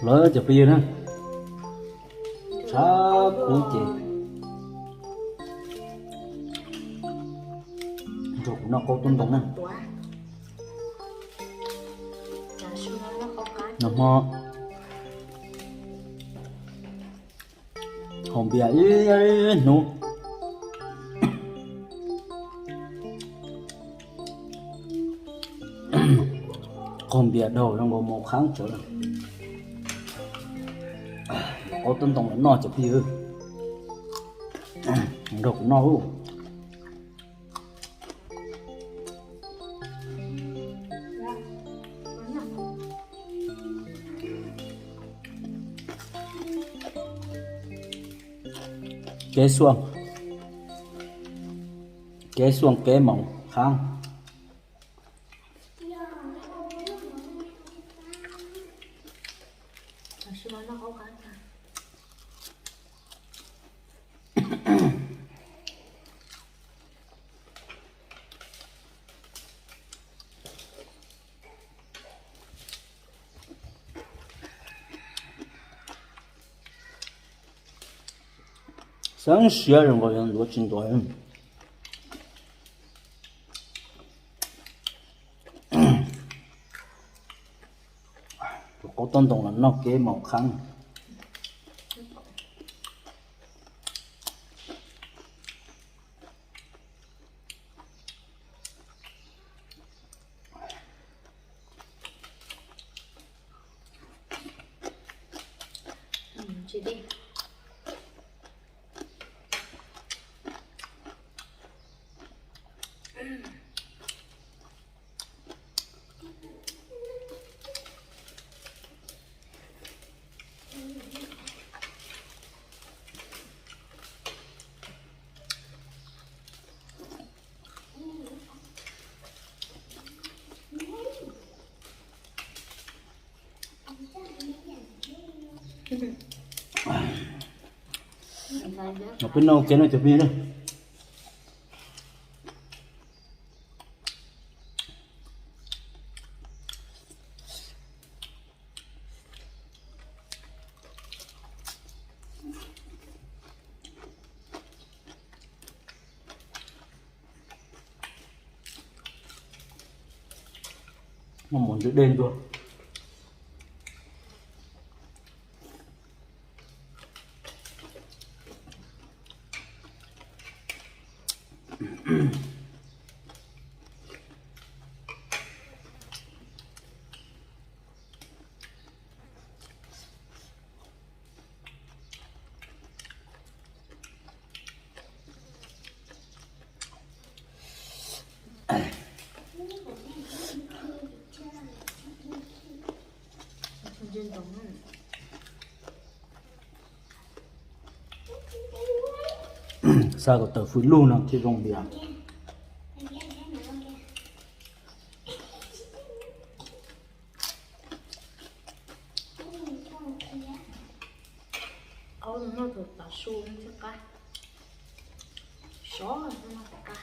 Lawv cov phooj ywg na, tshab kub ces nrog kuv noj qaub tub ntoo na. Noj hmo haus npias ib hnub, qaug npias dhau zoo nkaus mus qhab tsawv. Qaub tub ntoo los noj cov phooj ywg, nrog kuv noj. Kev xuaj, kev xuaj kev moos qhab. Xeeb siab zoo nkaus yuav ntuav tsis ntuav. Tus qaub tub ntoo los noj kev moos qhab. Peb noj ua ke no cov phooj ywg na. Muaj mov ntse dej ntua. Xa kom tawm fws lug no thiaj zoo npias. Qaub no noj tus tav su thiaj qab, sov no qab.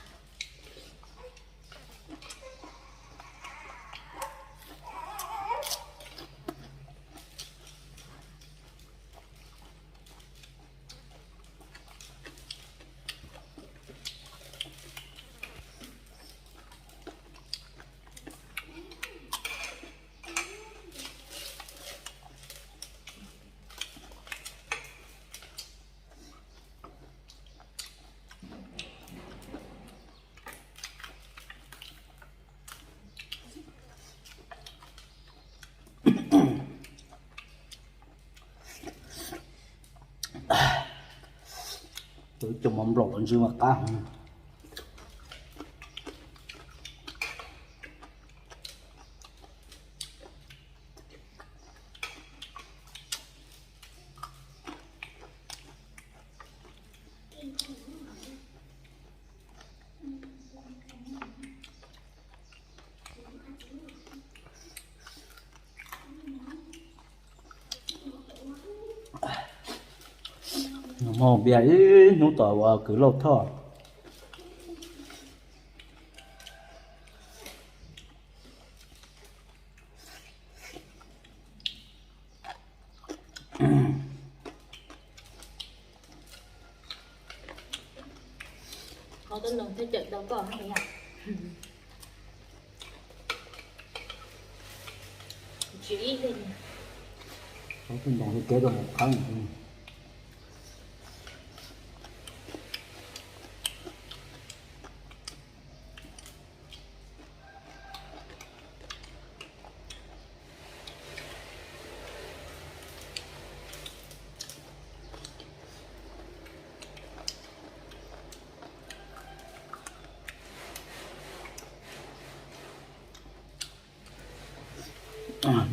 Cov mov nplaum los ntsw mas qab heev. Noj mov haus npias ib hnub tom uas Kwv Lauj Thoj. Qhov tau noo thiaj cawm tau koj hab yom. Tsis ib li. Qhov tau noo thiaj kev rau mus qhab.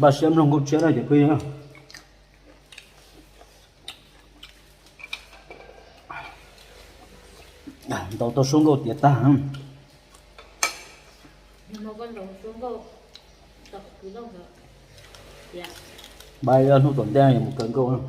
Npaj siab mloog nkauj tshiab na cov phooj ywg. Ntaus tau suab nkauj tiav tag. Npaj hnub tom ntej yuav mus kaw nkauj.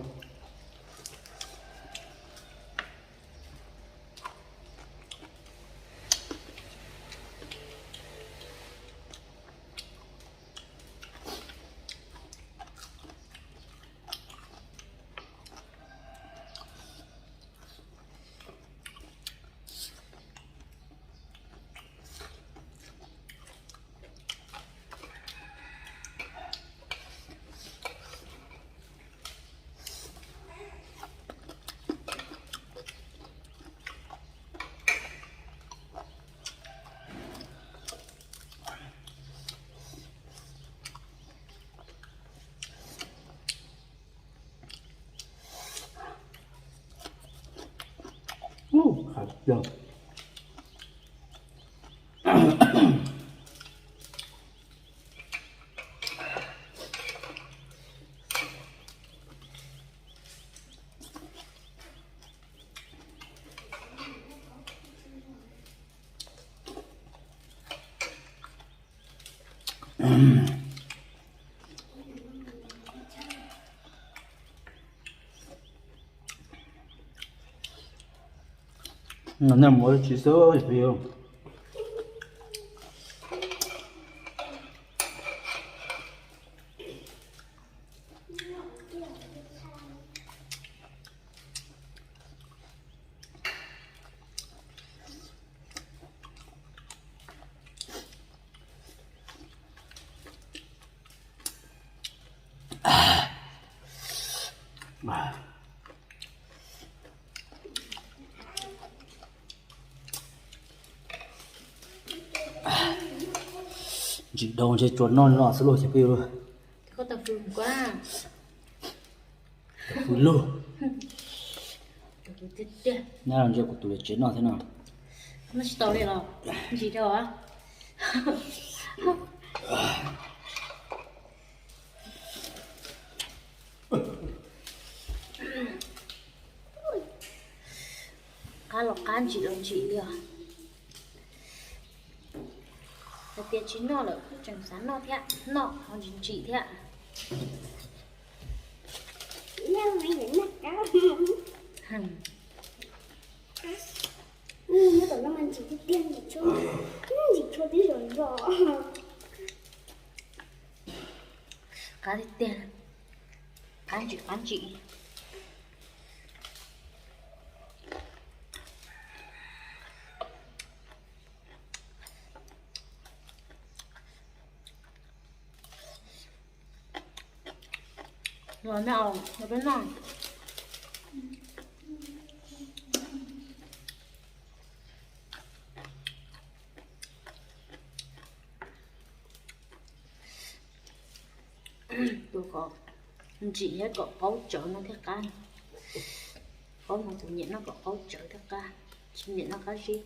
Nej mus ua tsis xwb. Ntsim dau ntshe tsuas noj no xwb lauj cov phooj ywg. Fws lug. Nyob los ntshe kuv tus yuav tsev noj thiab no. Noj tsis tau li los ntsim rau. Qab los qab, ntsim los ntsim li os. Hais tias tsis noj lawm kuj tseem xav noj thiab, noj ho ntsim ntsim thiab. Qab tiag tiag, qab ntsim qab ntsim. Los noj, los peb noj. Tus kom ntsim thiab kom qaub tsawv no thiaj qab. Qaub no kuv nyiam noj kom qaub tsawv thiaj qab, tsis nyiam noj qab zib.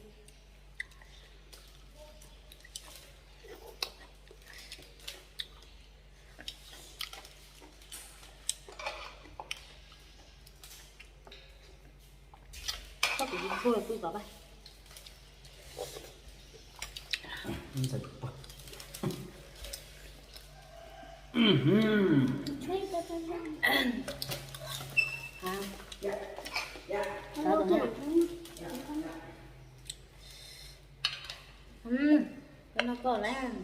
Koj noj koj lawm.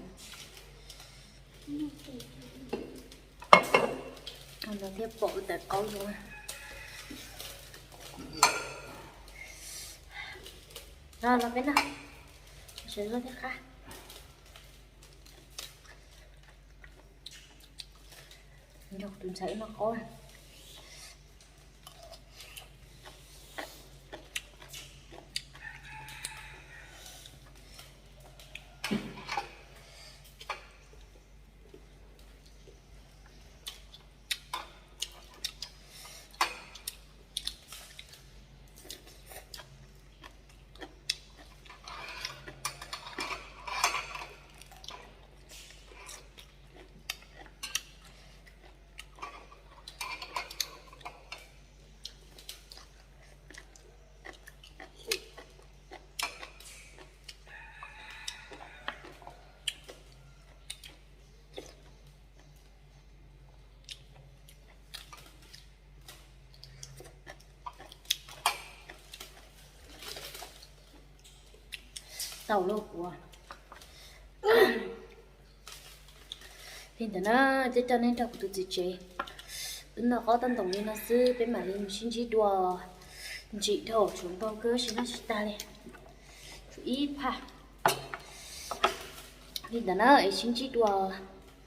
Noj thiab Pom ua tawm qaub zoo. No los peb noj, sawv zoj thiab qab. Nrog tus ntxhais wb noj qaub. Tau lauj kuv. Li ntawd na, thiab coj neb nrog kuv tus txiv tsev wb noj qaub tau ntoos li no xwb, peb mam li mus sib ntsib dua. Ntsim dhau, tshuav npau kawg, sib noj tsis tag li, tshuav ib phaj. Li ntawd na, es sib ntsib dua.